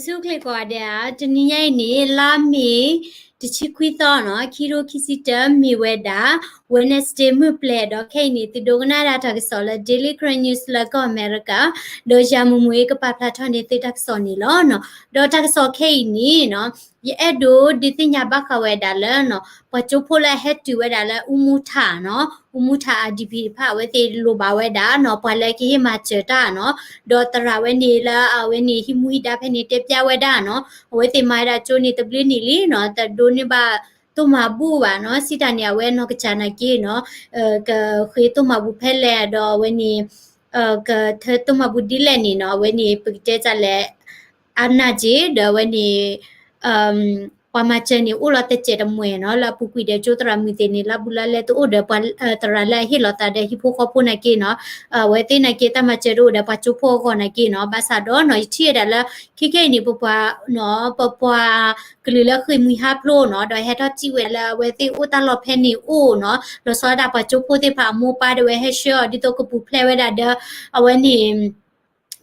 ဆူၣ်ချ့ကိးဂၤဒဲးဧါ, တနံၤညါအံၤန့ၣ် လါမ့ၤ တဆံခွံသီနီၤ, ခံကထိခံဆံတၢ မ့ၢ်ဝဲဒၣ် Wednesday မုၢ်ပျဲၤဒီး ခဲအံၤန့ၣ် သုဒိကနၣ်ဒၣ်တၢ်ကစီၣ်လၢ Daily Karen News လၢကီၢ်အမဲရကၤ, ဒီးယၤမုၢ်မုၢ်အံၤ ကပာ်ဖျါထီၣ်န့ၢ်သုတၢ်ကစီၣ်န့ၣ်လီၤ. ဒီးတၢ်ကစီၣ်ခဲအံၤန့ၣ်နီၤ, ယအဲၣ်ဒိးဒုးသ့ၣ်ညါဘၣ်ဃးဝဲဒၣ်လၢနီၤ, ပှၤကၠိဖိလၢအဟဲတုၤဝဲဒၣ်လၢအူမူထၣ်နီၤ, အူမူထၣ် IDP တဖၣ် အဝဲသ့ၣ်လိၣ်ဘၣ်ဝဲဒၣ်နီၤ, ပှၤလၢကဟ့ၣ်မၤစၢၤတၢ်နီၤ, ဒီးသရၣ်ဝဲန့ၣ်လၢအဝဲန့ၣ်ဟံးမူဟံးဒါဖဲန့ၣ် တဲပျဲဝဲဒၣ်နီၤ, အဝဲသ့ၣ်မၤဝဲဒၣ်ကၠိန့ၣ်တဘျုးနံၣ်လံနီၤ, တဒိးန့ၢ်ဘၣ်တိၢ်မၤဘူၣ်ဘၣ်နီၤ, စံးတၢ်န့ၣ် အဝဲနီၢ်ကစၢ်နာ်က့နီၤ, ကဃ့တိၢ်မၤဘူၣ်ဖဲလဲၣ်ဒီးအဝဲန့ၣ် ကထၢတိၢ်မၤဘူၣ်ဒ်လဲၣ်န့ၣ်နီၤ, အဝဲန့ၣ် ပကတဲတၢ်လဲၣ် အါနၢ်က့ ဒီးအဝဲန့ၣ် ပှၤမၤစၢၤန့ၣ် အိၣ်လီၤတစဲးတမှဲၤနီၤ, လၢအပူၤကွံာ်ဒီးကၠိသရၣ်မုၢ်သ့ၣ်န့ၣ် လၢဘူးလၢလဲတအိၣ်ဒီး ပှၤသရၣ်လၢအဟ့ၣ်လီၤသးဒီးဟံၣ်ဖိဃီဖိနာ်က့နီၤ, အဝဲသ့ၣ်နာ်က့တၢ်မၤစၢၤတအိၣ်ဒီးပှၤကၠိဖိအဂီၢ်နာ်က့နီၤ, ဘၣ်ဆၣ်ဒီးနီၤ ယထံၣ်ဝဲဒၣ်လၢခံခဲအံၤန့ၣ် ပပှၤနီၤ, ပပှၤကလုာ်လၢဃ့ၢ်မှံဟးဖျိးနီၤ, ဒီးဟဲထီၣ်စံၣ်ဝဲဒၣ်လၢအဝဲသ့ၣ်အိၣ်တၢ်လီၢ်ဖဲန့ၣ်အိၣ်နီၤ, လီၤဆီဒၣ်တၢ်ပှၤကၠိဖိသ့ၣ်တဖၣ်အမိၢ်ပၢ်ဒီးဝဲဟဲဆှၢအီၤ ဒ်သိးကပူၤဖျဲးဝဲဒၣ်ဒီး အဝဲန့ၣ်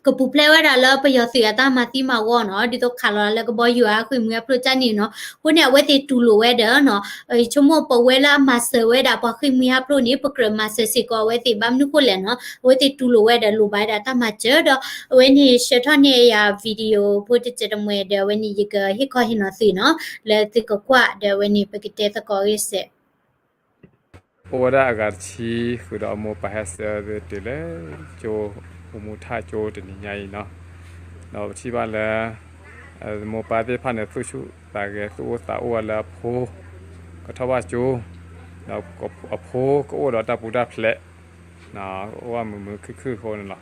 ကပူၤဖျဲးဝဲဒၣ်လၢပယီၤသုးအတၢ်မၤသံမၤဝီနီၤ, ဒ်သိးခးလီၤလၢကဘီယူၤအဃ့ၢ်မှံဟးဖျိးတၢ်န့ၣ်နီၤ, အဃိန့ၣ် အဝဲသ့ၣ်တူၢ်လိာ်ဝဲဒီးနီၤ, ယဆိကမိၣ်ပဝဲလၢအမၤစၢၤဝဲဒၣ်ပှၤဃ့ၢ်မှံဟးဖျိးန့ၣ် ပကြၢးမၤစၢၤစ့ၢ်ကီးအဝဲသ့ၣ် ဘၣ်မနုၤဃိလဲၣ်နီၤ, အဝဲသ့ၣ်တူၢ်လိာ်ဝဲဒီးလိၣ်ဘၣ်ဝဲဒၣ်တၢ်မၤစၢၤဒီး အဝဲန့ၣ် ဆှၢထီၣ်န့ၢ်ယၤ video ဖိတစဲးတမှဲၤဒီး အဝဲန့ၣ် ယကဟ့ၣ်ခီဟ့ၣ်နီၤသုနီၤ, လၢသုကကွၢ်ဒီး အဝဲန့ၣ် ပကတဲသကိးဂ့ၤစဲး အိၣ်ဝဲဒၣ်အဂၤတဆံ ဃုာ်ဒီးအမိၢ်ပၢ်ဟဲဆှၢသုတုၤလၢကၠိ အူမူထၣ်ကၠိတနံၤညါအံၤနီၤ, ဒီးပထံၣ်ဘၣ်လၢ မိၢ်ပၢ်သ့ၣ်တဖၣ်န့ၣ် သူၣ်ဆူၣ်သးဂဲၤ သူၣ်အိၣ်သးအိၣ်ဝဲလၢအဖိ ကထီၣ်ဘၣ်ကၠိ, ဒီးအဖိကအိၣ်ဒီးတၢ်ပူၤတၢ်ဖျဲး အိၣ်ဝဲမုာ်မုာ်ခုၣ်ခုၣ်အဃိန့ၣ်လီၤ,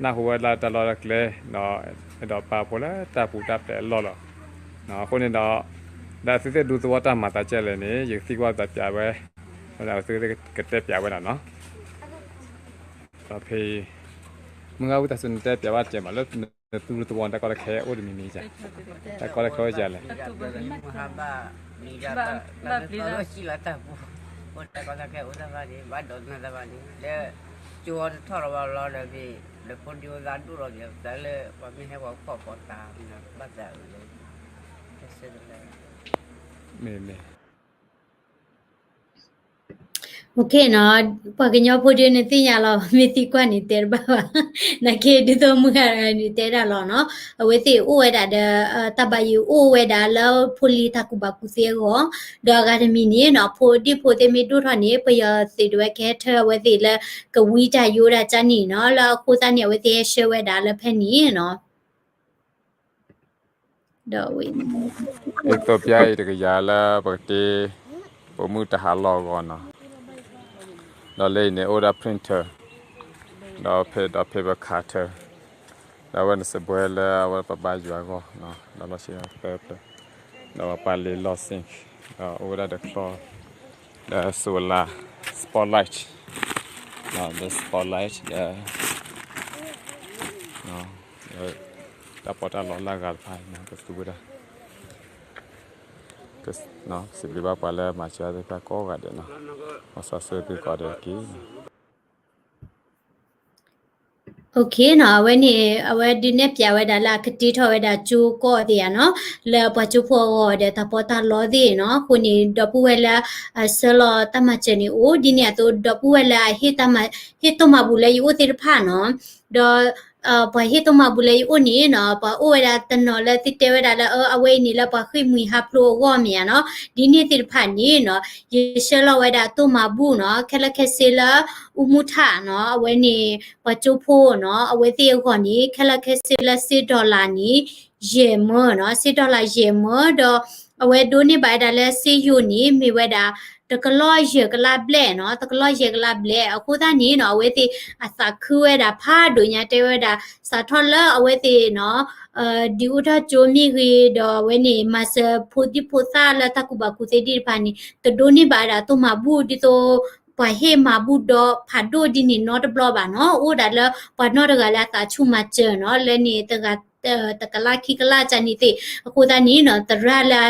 နၢ်ဟူဝဲလၢတၢ်လီၢ်တၢ်ကျဲ, ဒီးအဲၣ်ဒိးပာ်ဖိလၢတၢ်ပူၤတၢ်ဖျဲးအလီၢ်လီၤ, အဃိန့ၣ်ဒီး လၢအသုသ့ၣ်ဒူသဝီတၢ်မၤသးဒ်လဲၣ်န့ၣ် ယကသံကွၢ်သးပၠးဝဲ, အသုသ့ၣ်ကတဲပၠးဝဲဒၣ်နီၤ, ဒီးဖဲ မုၢ်ဂၤဝံသးစူၤ နတဲပၠးဘၣ်တကဲးမး လၢနသူၣ်ဒူသဝီန့ၣ် တၢ်ကီတၢ်ခဲအိၣ်တမံၤမံၤဧါ, တၢ်ကီတၢ်ခဲအိၣ်ဒ်လဲၣ် တၢ်ကီတၢ်ခဲအိၣ်ဒ်လဲၣ်, အိၣ်တၢ်ကီတၢ်ခဲအိၣ်တၢ်ဘၣ်န့ၣ် ဘၣ်ဒိးနၢ်တၢ်ဘၣ်န့ၣ် လၢ ကၠိအီၤတထီၣ်လီၤဘၣ်လီၤဒီး ဒီးဖိဒံဖိသၣ်ဒိၣ်လီၤဒီး တၢ်လၢပှၤမ့ၢ်ဟဲပှၤဖှီၣ်ပှၤတၢ်ဘၣ်သးအုးလၢ တၢ်ဆၢတလဲ မ့မ့ၢ် OK နီၤ, ပှၤကညီဖိဒ်နသ့ၣ်ညါလီၤ မ့ၢ်သံကွၢ်န့ၣ်တဲတဘၣ်ဘၣ်, နာ်က့ဒ်သိးမုၢ်ဂၤန့ၣ်တဲဒၣ်လီၤနီၤ, အဝဲသ့ၣ်အိၣ်ဝဲဒၣ်ဒီး တၢ်ဘၣ်ယိၣ်အိၣ်ဝဲဒၣ်လၢဖိလံၤတၢ်ကူၣ်ဘၣ်ကူၣ်သ့အဂီၢ်, ဒီးအဂၤတမံၤန့ၣ်နီၤ ဖိဒံဖိသ့ၣ်မ့ၢ်ဒိၣ်ထီၣ်န့ၣ် ပယီၤသုးဒၣ်ဝဲကဟဲထၢအဝဲသ့ၣ်လၢကဝံတၢ်ယိးတၢ်ကၠၢန့ၣ်နီၤ, လၢအဃိသတးန့ၣ် အဝဲသ့ၣ်ဟဲဆှၢဝဲဒၣ်လၢဖဲန့ၣ်နီၤ ဒီးဝဲ ဒ်သိးပျါအံၤတကယၤလၢပကတ့ ပိာ်မုၣ်တၢ်ဟးလီၢ်အဂီၢ်နီၤ, ဒီးလၢအံၤန့ၣ် အိၣ်ဝဲဒၣ် printer, ဒီးဖဲ ဒီး paper cutter, ဒီးအဝဲန့ၣ်စပွဲလၢအဝဲပဘါယွၤအဂီၢ်, ဒီးလီၢ်ဆ့သၢဖျၢၣ်, ဒီးပပာ်လံာ်လီၢ် sink, ဒီးအိၣ်ဝဲဒၣ်ဒီးချီ, ဒီး solar spotlight, ဒီး spotlight, ဒီး တၢ်ပီးတၢ်လီလၢအဂၤတဖၣ်န့ၣ် ကသူဝဲဒၣ်, စံးဘျုးဘၣ်ပှၤလၢမၤစၢၤသ့ၣ်တဖၣ်ကိးဂၤဒဲးနီၤ, မ်စီဆှံသုကိးဂၤဒဲးတက့ၢ်. OK နီၤ, အဝဲန့ၣ် အဝဲဒုးနဲၣ်ပၠးဝဲဒၣ်လၢအကတ့ထီၣ်ဝဲဒၣ်ကၠိကီၢ်သ့ၣ်ဧါနီၤ, လၢပှၤကၠိဖိအဂီၢ်ဒီးတၢ်ပီးတၢ်လီသ့ၣ်နီၤ, အဃိန့ၣ် ဒီပုၢ်ဝဲၢ်လၢအဆှၢလီၤတၢ်မၤစၢၤန့ၣ်အိၣ်ဒ်န့ၣ်အသိး ဒီပုၢ်ဝဲၢ်လၢအဟ့ၣ်တၢ်မၤ ဟ့ၣ်တိၢ်မၤဘူၣ်လၢယအိၣ်သ့ၣ်တဖၣ်နီၤ, ဒီး ပှၤဟ့ၣ်တိၢ်မၤဘူၣ်လၢယအိၣ်န့ၣ်နီၤ, ပှၤအိၣ်ဝဲဒၣ်တနီၤလၢသုတဲဝဲဒၣ်လၢ အဝဲအံၤန့ၣ်လၢပှၤဃ့ၢ်မှံဟးဖျိးအဂီၢ်မ့ၢ်ဧါနီၤ, ဒ်န့ၣ်သ့ၣ်တဖၣ်န့ၣ်နီၤ, ယဆှၢလီၤဝဲဒၣ်တိၢ်မၤဘူၣ်နီၤ, ခဲလၢာ်ခဲဆ့လၢအူမူထၣ်နီၤ, အဝဲန့ၣ် ပှၤကၠိဖိနီၤ, အဝဲသ့ၣ်အဂီၢ်န့ၣ် ခဲလၢာ်ခဲဆ့လၢစ့ dollar န့ၣ် ယဲၢ်မၢနီၤ, စ့ dollar ယဲၢ်မၢ, ဒီးအဝဲဒိးန့ၢ်ဘၣ်ဝဲဒၣ်လၢစ့ယိၤန့ၣ် မ့ၢ်ဝဲဒၣ် တကလီၢ်ယဲၢ်ကလးဘျဲၣ်နီၤ, တကလီၢ်ယဲၢ်ကလးဘျဲၣ်, အဃိသတးန့ၣ်နီၤ, အဝဲသ့ၣ်အသးခုဝဲဒၣ်ဖးဒိၣ်ညါ တဲဝဲဒၣ် စးထီၣ်လၢအဝဲသ့ၣ်နီၤ, ဒုးအိၣ်ထီၣ်ကၠိမ့ၢ်ဂ့ၤ, ဒီးအဝဲန့ၣ် မၤစၢၤဖိဒံဖိသၣ်လၢတၢ်ကူၣ်ဘၣ်ကူၣ်သ့သ့ၣ်တဖၣ်န့ၣ် တဒိးန့ၢ်ဘၣ်ဝဲဒၣ်တိၢ်မၤဘူၣ် ဒ်သိး ပှၤဟ့ၣ်မၤဘူၣ်ဒီးဖးဒိၣ်ဒ်န့ၣ်နီတဘျီဘၣ်နီၤ, အိၣ်ဒၣ်လၢပှၤနီၢ်တဂၤလၢအသးဆူၣ်မၤစၢၤနီၤ, လၢန့ၣ်တဂၤ တကလးခံကလးကန့ၣ်သ့ၣ်, အဃိသတးန့ၣ်နီၤ, သရၣ်လၢ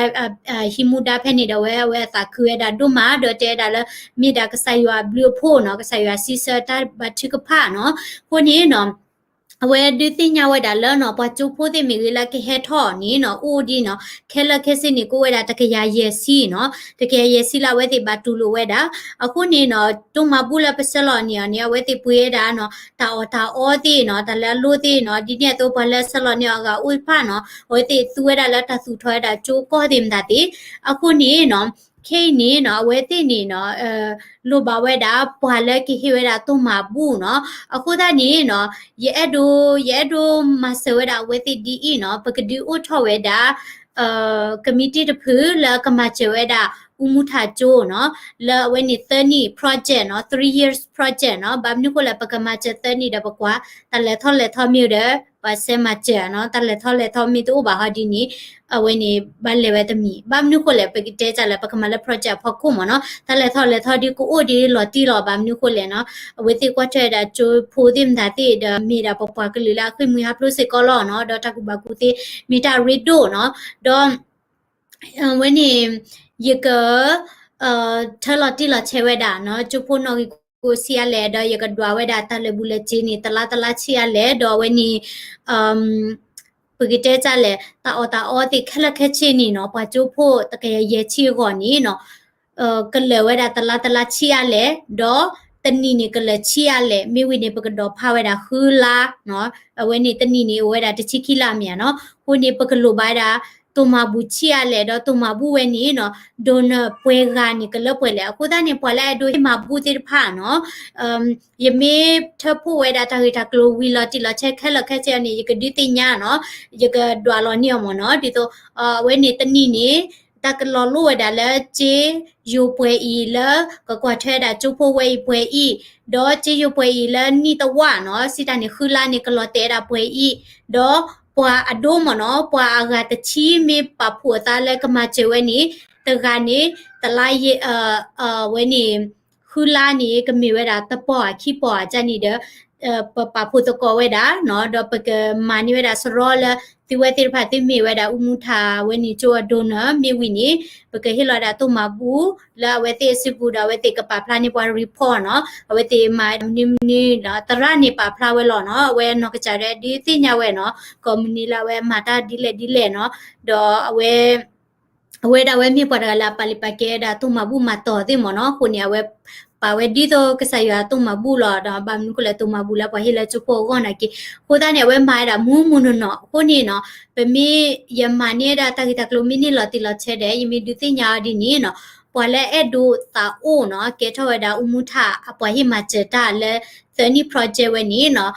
ဟံးမူဒါဖဲန့ၣ်ဒီးဝဲ အဝဲအသးခုဝဲဒၣ်ဒိၣ်မး ဒီးတဲဝဲဒၣ်လၢ မ့ၢ်ဒၣ်ကစၢ်ယွၤအဘျုးအဖှိၣ်နီၤ, ကစၢ်ယွၤစံးဆၢတၢ်ဘါထုကဖၣ်နီၤ, အဃိန့ၣ်နီၤ အဝဲဒုးသ့ၣ်ညါဝဲဒၣ်လၢနီၤ ပှၤကၠိဖိသ့ၣ်မ့ၢ်ဂ့ၤလၢကဟဲထီၣ်န့ၣ်နီၤ အိၣ်ဒ်နီၤ ခဲလၢာ်ခဲဆ့န့ၣ် ကအိၣ်ဝဲဒၣ်တကယၤယဲၢ်ဆံနီၤ တကယၤယဲၢ်ဆံလၢအဝဲသ့ၣ်ဘၣ်တူၢ်လိာ်ဝဲဒၣ်. အဃိန့ၣ်နီၤ တိၢ်မၤဘူၣ်လၢပဆဲးလီၤန့ၢ်အီၤန့ၣ် အဝဲသ့ၣ်ပှ့ၤဝဲဒၣ်နီၤ တၢ်အီၣ်တၢ်အီသ့ၣ်နီၤ တၢ်လၢအလိၣ်သ့ၣ်နီၤ ဒ်န့ၣ်အသိးပှၤလၢဆဲးလီၤန့ၢ်အီၤအဂၤအိၣ်တဖၣ်နီၤ အဝဲသ့ၣ်သူဝဲဒၣ်လၢတၢ်သူၣ်ထီၣ်ဝဲဒၣ်ကၠိကီၢ်သ့ၣ်မတၤသ့ၣ်. အဃိန့ၣ်နီၤ ခဲအံၤန့ၣ်နီၤ အဝဲသ့ၣ်န့ၣ်နီၤ လိၣ်ဘၣ်ဝဲဒၣ် ပှၤလၢကဟ့ၣ်ဝဲဒၣ်တိၢ်မၤဘူၣ်နီၤ. အဃိသတးန့ၣ်နီၤ ယအဲၣ်ဒိး ယအဲၣ်ဒိးမၤစၢၤဝဲဒၣ်အဝဲသ့ၣ်ဒ်အံၤနီၤ ပကဒုးအိၣ်ထီၣ်ဝဲဒၣ် ကမံးတံၢ်တဖုလၢကမၤစၢၤဝဲဒၣ် အူမူထၣ်ကၠိနီၤ လၢအဝဲန့ၣ်သၢနံၣ် project နီၤ three years project နီၤ ဘၣ်မနုၤဃိလဲၣ် ပကမၤစၢၤသၢနံၣ်ဒီးပကွၢ် တၢ်လဲၤထီၣ်လဲၤထီမ့ၢ်ဒီး ပှၤဆဲးမၤစၢၤနီၤ တၢ်လဲၤထီၣ်လဲၤထီမ့ၢ်တအိၣ်ဘၣ်ဟီဒ်န့ၣ် အဝဲန့ၣ် ဘၣ်လဲၤဝဲတမံၤ ဘၣ်မနုၤဃိလဲၣ် ပကတဲတၢ်လၢပကမၤလၢ project အဖီခိၣ်မ့ၢ်နီၤ တၢ်လဲၤထီၣ်လဲၤထီဒ်ကအိၣ်ဒ်လီၤတံၢ်လီၤ ဘၣ်မနုၤဃိလဲၣ်နီၤ အဝဲသ့ၣ်ကွၢ်ထွဲဝဲဒၣ်ကၠိဖိသ့ၣ်မတၤသ့ၣ်ဒီး မ့ၢ်ဒၣ်ပပှၤကလုာ်လၢအဃ့ၢ်မှံဟးဖျိးစ့ၢ်ကီးလီၤနီၤ ဒီးတၢ်ကူၣ်ဘၣ်ကူၣ်သ့မ့ၢ်တၢ်ရ့ဒိၣ်နီၤ ဒီး ဝဲန့ၣ် ယက ထၢလီၤတံၢ်လီၤဆဲးဝဲဒၣ်နီၤ ကၠိဖိနီၣ်ဂံၢ်ခိၣ်ဆံးအါလဲၣ် ဒီးယကဒွးဝဲဒၣ်တၢ်လၢာ်ဘူၣ်လၢာ်စ့န့ၣ် တလါတလါဆံးအါလဲၣ် ဒီးအဝဲန့ၣ် ပကတဲတၢ်လဲၣ် တၢ်အီၣ်တၢ်အီသ့ၣ်ခဲလၢာ်ခဲဆ့န့ၣ်နီၤ ပှၤကၠိဖိတကယၤယဲၢ်ဆံအဂီၢ်န့ၣ်နီၤ ကလၢာ်ဝဲဒၣ်တလါတလါဆံးအါလဲၣ် ဒီးတနံၣ်န့ၣ်ကလၢာ်ဆံးအါလဲၣ် မ့ၢ်ဝံၤန့ၣ် ပကဒိးဖးဝဲဒၣ်ဃုလါ အဝဲန့ၣ်တနံၣ်န့ၣ် အိၣ်ဝဲဒၣ်တဆံခံလါမ့ၢ်ဧါနီၤ အဃိန့ၣ် ပကလိၣ်ဘၣ်ဝဲဒၣ် တိၢ်မၤဘူၣ်ဆံးအါလဲၣ် ဒီးတိၢ်မၤဘူၣ်ဝဲန့ၣ်နီၤ donor ပှဲၤဂၤန့ၣ် ကလၢပှဲၤလဲၣ် အဃိသတးန့ၣ် ပှၤလၢအအဲၣ်ဒိးဟ့ၣ်မၤဘူၣ်သ့ၣ်တဖၣ်နီၤ ယမ့ၢ်ထၢဖှိၣ်ဝဲဒၣ်တၢ်ဂ့ၢ်တၢ်ကျိၤဝံၤလီၤတံၢ်လီၤဆဲးခဲလၢာ်ခဲဆ့န့ၣ် ယကဒုးသ့ၣ်ညါနီၤ ယကဒွးလီၤန့ၢ်အီၤမ့ၢ်နီၤ ဒ်သိး အဝဲန့ၣ်တနံၣ်န့ၣ် တၢ်ကလီၤလိၣ်ဝဲဒၣ်လၢစ့ယိၤပှဲၤအံၤလၢ ကကွၢ်ထွဲဒၣ်ကၠိဖိဝဲအံၤပှဲၤအံၤ ဒီးစ့ယိၤပှဲၤအံၤလၢနံၣ်တဝၢနီၤ စံးတၢ်န့ၣ်ဃုလါန့ၣ် ကလီၤတဲာ်ဝဲဒၣ်ပှဲၤအံၤ ဒီးပှၤအဒိမ့ၢ်နီၤ ပှၤအဂၤတဆံမ့ၢ်ပာ်ဖှိၣ်အသးလၢကမၤစၢၤဝဲန့ၣ် တဂၤန့ၣ် တလါယဲၢ် ဝဲန့ၣ် ဃုလါန့ၣ် ကမ့ၢ်ဝဲဒၣ်တပီၢ်ဧါခံပီၢ်ဧါန့ၣ်ဒီး ပပာ်ဖှိၣ်သကိးဝဲဒၣ်နီၤ ဒီးပကမၤန့ၢ်ဝဲဒၣ်စရီလၢ သုဝဲသ့ၣ်တဖၣ်သုမ့ၢ်ဝဲဒၣ် အူမူထၣ်ဝဲန့ၣ်ကၠိအ donor မ့ၢ်ဝံၤန့ၣ် ပကဟ့ၣ်လီၤဒၣ်တိၢ်မၤဘူၣ် လၢအဝဲသ့ၣ်အစုပူၤဒီး အဝဲသ့ၣ်ကပာ်ဖျါန့ၢ်ပှၤ report နီၤ အဝဲသ့ၣ်မၤမနုၤမနုၤနီၤ သရၣ်န့ၣ်ပာ်ဖျါဝဲလီၤနီၤ အဝဲနီၢ်ကစၢ်ဒီးဒုးသ့ၣ်ညါဝဲနီၤ ကိးမုၢ်နံၤလၢအဝဲမၤတၢ်ဒ်လဲၣ်ဒ်လဲၣ်နီၤ ဒီးအဝဲ အဝဲဒၣ်ဝဲမ့ၢ်ပှၤတဂၤလၢအပာ်လုၢ်ပာ်ကဲဝဲဒၣ်တိၢ်မၤဘူၣ်မၤတီၢ်သ့ၣ်မ့ၢ်နီၤ အဃိန့ၣ် အဝဲပာ်ဝဲဒ်သိးကစၢ်ယွၤတိၢ်မၤဘူၣ်လီၤ ဒီးဘၣ်မနုၤဃိလဲၣ်တိၢ်မၤဘူၣ်လၢပှၤဟ့ၣ်လၢကၠိဖိအဂီၢ်နာ်က့ အဃိသတးန့ၣ် အဝဲမၤဝဲဒၣ်မူမူနီၢ်နီၢ် အဃိန့ၣ်နီၤ ပမ့ၢ်ယမၤန့ၢ်ဝဲဒၣ်တၢ်ဂ့ၢ်တၢ်ကျိၤမ့ၢ်န့ၢ်လီၤတံၢ်လီၤဆဲးဒီး ယမ့ၢ်ဒုးသ့ၣ်ညါအီၤဒ်န့ၣ်နီၤ ပှၤလၢအဲၣ်ဒိးသးအိၣ်နီၤ ကဲထီၣ်ဝဲဒၣ်အူမူထၣ်အပှၤဟ့ၣ်မၤစၢၤတၢ်လၢ သၢနံၣ် project ဝဲန့ၣ်နီၤ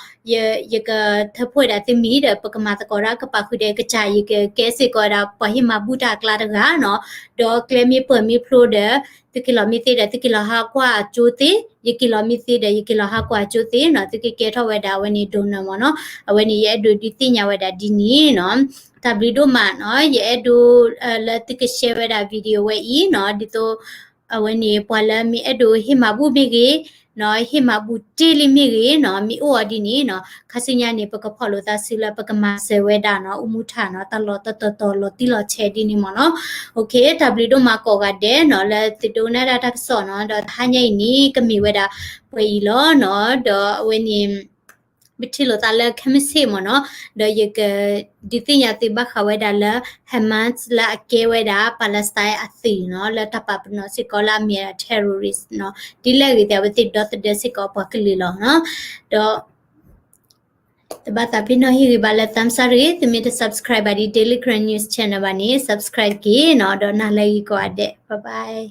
ယကထၢဖှိၣ်ဝဲဒၣ်သုမံၤဒီး ပကမၤသကိးတၢ်ကပာ်ဃုာ်ဒီးကစၢ် ယကကဲစ့ၢ်ကီးဝဲဒၣ်ပှၤဟ့ၣ်မၤဘူၣ်တၢ်အကျါတဂၤနီၤ ဒီးကျဲမ့ၢ်ပၢၢ်မ့ၢ်ဖျိဒီး သုက့ၤလီၤမ့ၢ်သ့ဒီး သုက့ၤလီၤဟးကွၢ်အကၠိသ့ ယက့ၤလီၤမ့ၢ်သ့ဒီး ယက့ၤလီၤဟးကွၢ်အကၠိသ့နီၤ သုကကဲထီၣ်ဝဲဒၣ်အဝဲန့ၣ် donor မ့ၢ်နီၤ အဝဲန့ၣ် ယအဲၣ်ဒိးဒုးသ့ၣ်ညါဝဲဒၣ်ဒ်န့ၣ်နီၤ တၢ်ဘျုးဒိၣ်မးနီၤ ယအဲၣ်ဒိး လၢသုက share ဝဲဒၣ် video ဝဲအံၤနီၤ ဒ်သိး အဝဲန့ၣ် ပှၤလၢမ့ၢ်အဲၣ်ဒိးဟ့ၣ်မၤဘူၣ်မ့ၢ်ဂ့ၤနီၤ ဟ့ၣ်မၤဘူၣ်တ့ၢ်လံမ့ၢ်ဂ့ၤနီၤ မ့ၢ်အိၣ်အီၤဒ်န့ၣ်နီၤ ခါဆူညါန့ၣ် ပကဖီၣ်လိာ်သးစုလၢပကမၤစၢၤဝဲဒၣ်နီၤ အူမူထၣ်နီၤ တၢ်လီၢ်တတီၤတီၤလီၤတံၢ်လီၤဆဲးဒ်န့ၣ်မ့ၢ်နီၤ တၢ်ဘျုးဒိၣ်မးကိးဂၤဒဲးနီၤ လၢသုဒိကနၣ်ဒၣ်တၢ်ကစီၣ်နီၤ ဒီးတဟါညါအံၤန့ၣ် ကမ့ၢ်ဝဲဒၣ်ပှဲၤအံၤလီၤနီၤ ဒီးအဝဲန့ၣ် ပထံၣ်လိာ်သးလၢခဲမုၢ်ဆ့ၣ်မ့ၢ်နီၤ ဒီးယကဒုးသ့ၣ်ညါသုဘၣ်ဃးဝဲဒၣ်လၢ Hamas လၢအကဲဝဲဒၣ် Palestine အသုးနီၤ လၢတၢ်ပာ်ပနီၣ်စ့ၢ်ကီးလၢအမ့ၢ်ဝဲဒၣ် terrorist နီၤ ဒ်လဲၣ်ဂ့ၤသ့ၣ် အဝဲသ့ၣ်ဒီသဒၢစ့ၢ်ကီးပှၤကလုာ်လီၤနီၤ ဒီး တဘၣ်သးဖ့ၣ်နီၣ်ဟ့ၣ်ဂံၢ်ဘါလၢ thumbs up တဂ့ၤ သုမ့ၢ်တ subscribe ဘၣ်ဒ် Daily Karen News Channel ဘၣ်န့ၣ် subscribe တက့ၢ်နီၤ ဒီးနၤလၢဂ့ၤကိးဂၤဒဲး bye bye